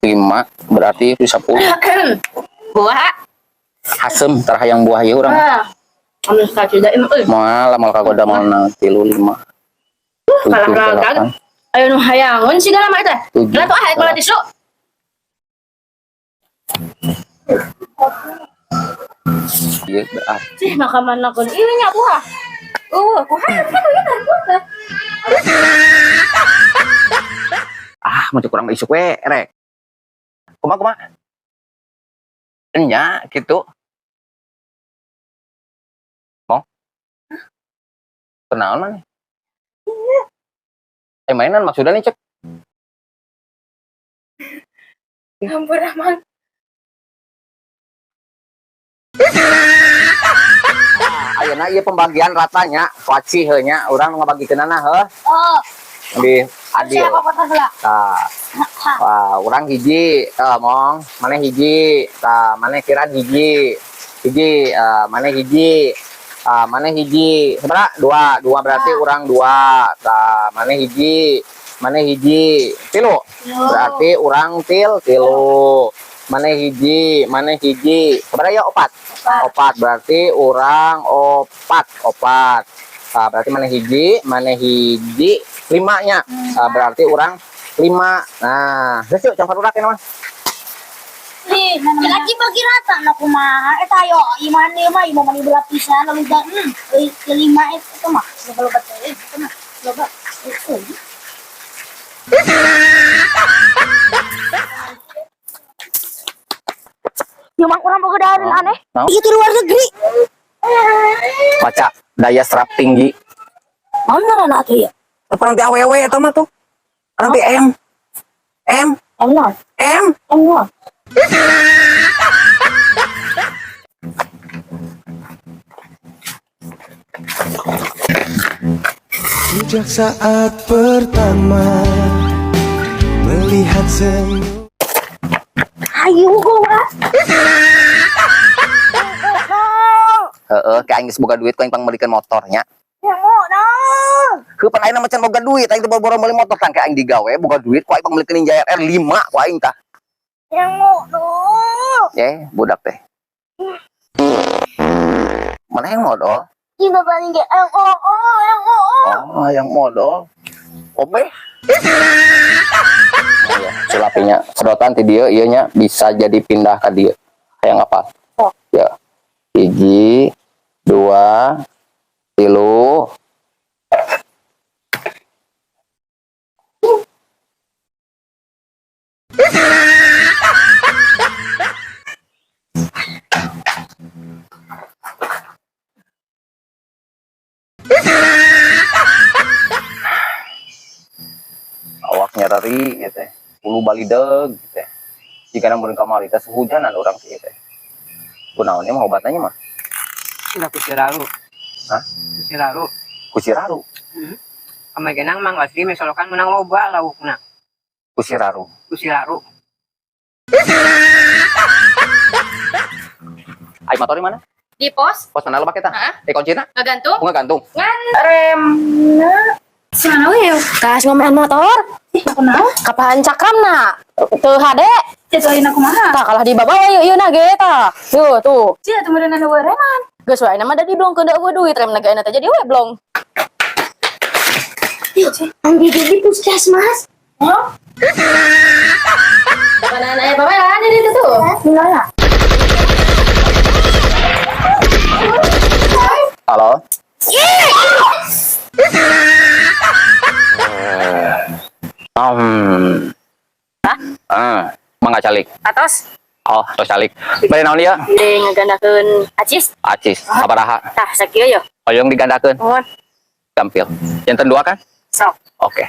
5 berarti itu 10. Buah. Asem tara hayang buah ieu urang. Ah. Anu saci da euy. Moal moal kagoda moal na 3 5. Kalah ragag. Ayo nu hayangun sigala mah eta. Tujuh. Lah tuh ah bola tisu. Ieu berarti Sih makamana keun ieu nya buah. Kuha kan ieu teh buah. Ah, mun kurang isuk we rek. Kumaha kumaha? Enya gitu. Mau? Kenaon mana? Eh mainan maksudnya nih cek. Ampun Rahman. Ayeuna ieu pembagian ratanya, waci heuh nya, urang nu ngabagikeunana heuh. Oh, Lebih adil. siapa kotor heula? Tah. Wah, urang hiji, tah mong, maneh hiji, tah maneh kiran hiji. Hiji, maneh hiji. Tah maneh hiji. Sabaraha? Dua, dua berarti urang dua. Tah maneh hiji, maneh hiji. Tilu. Berarti urang tilu. Maneh hiji, maneh hiji. Sabaraha ya opat? Opat berarti urang opat, opat. Tah berarti maneh hiji, limanya. Tah berarti urang lima. Nah, geus yuk campur urak ini mah. Ih, lagi bagi rata na kumaha eta ayo iman ieu mah ieu mah belah pisan lalu da euy lima itu mah loba teh itu mah loba euy. Yang mah urang boga dahareun aneh. Naon? Ieu ti luar negeri. Baca daya serap tinggi. Naon ngaranna atuh ieu? Orang ti awewe eta mah tuh. Orang ti M. M. M naon? M. M naon? Sejak saat pertama melihat senyum. Ayo gua. Heeh, kayak aing geus boga duit ku aing pangmeulikeun motornya. Ya mau dong. Heuh pan aing mah can boga duit, aing teh boro-boro meuli motor tang kayak aing digawe boga duit ku aing pangmeulikeun Ninja RR 5 ku aing tah. Ya mau dong. Ye, budak teh. Mana yang modal? Ini bapak Ninja M O O M O O. Oh, yang modal. Obe. Oh, ya, sulapinya sedotan ti dieu ieu nya bisa jadi pindah ka dieu. Hayang apa? Oh. Ya. 1, 2, 3. Awak nyereri gitu teh. Ulu balideg gitu teh. Jika namun kamari teh sehujanan urang sih teh. Kunaonnya mah obatnya mah? Udah kusiraru. Hah? Kusiraru. Kusiraru. Kamari genang mang asli misolokan menang loba laukna. Kusiraru. Kusiraru. Ai motor di mana? Di pos. Pos mana lo pakai tah? Heeh. Kuncina? Ngagantung. Ngagantung. Ngan remna. Si mana we? Kas ngomean motor. Ih, kunaon? Kapan cakramna? Teu hade. Jatuhin aku mah. Tah kalah di bawah we ieu na ge tah. Yuh tuh. Cia tuh meureun anu reman. Geus wae na mah da diblongkeun da eueuh duit rem na ge teh jadi we blong. Ambil di puskesmas. Oh. Mana aya babaran di ditu tuh. Gimana? Halo. Hah? Mangga calik. Atos. Oh, tos calik. Bari naon ieu? Bade ngagandakeun acis. Acis, sabaraha? Tah sakieu yo. Hoyong digandakeun. Mohon. Gampil. Janten dua kan? Sok. Oke.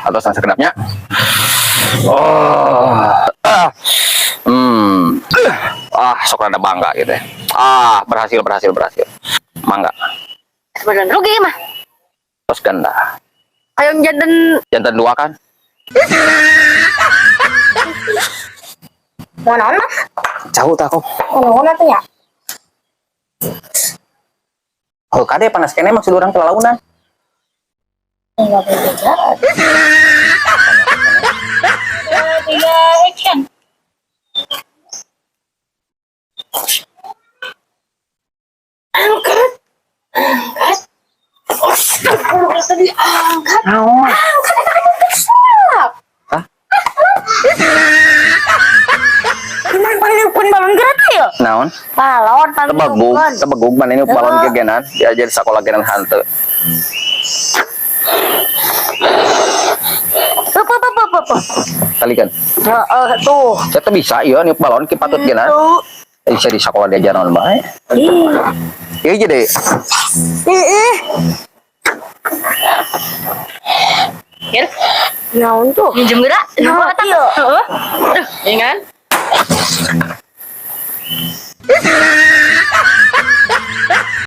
Atau sakedapnya. Oh. Ah. Ah, sok rada bangga gitu ya. Ah, berhasil, berhasil, berhasil. Mangga. Sebenarnya rugi mah. Tos ganda. Ayo janten Janten dua kan? Mau naon mah? Jauh tak kok. Mau naon atuh ya? Oh, kade panas kene maksud urang kelaunan. Enggak boleh. Tebagug, tebagug mana ini balon gegenan, diajar sekolah genan hanteu. Tuh, tuh, tuh, tuh, tuh. Talikan. Heeh, tuh. Saya tuh bisa iya niup balon ki patut genan. Tuh. Bisa di sekolah diajar naon bae. Ih. Iya jadi. Ih, ih. Kir, Naon tuh? minjem geura. Nah, iya. Heeh. Aduh, iya kan?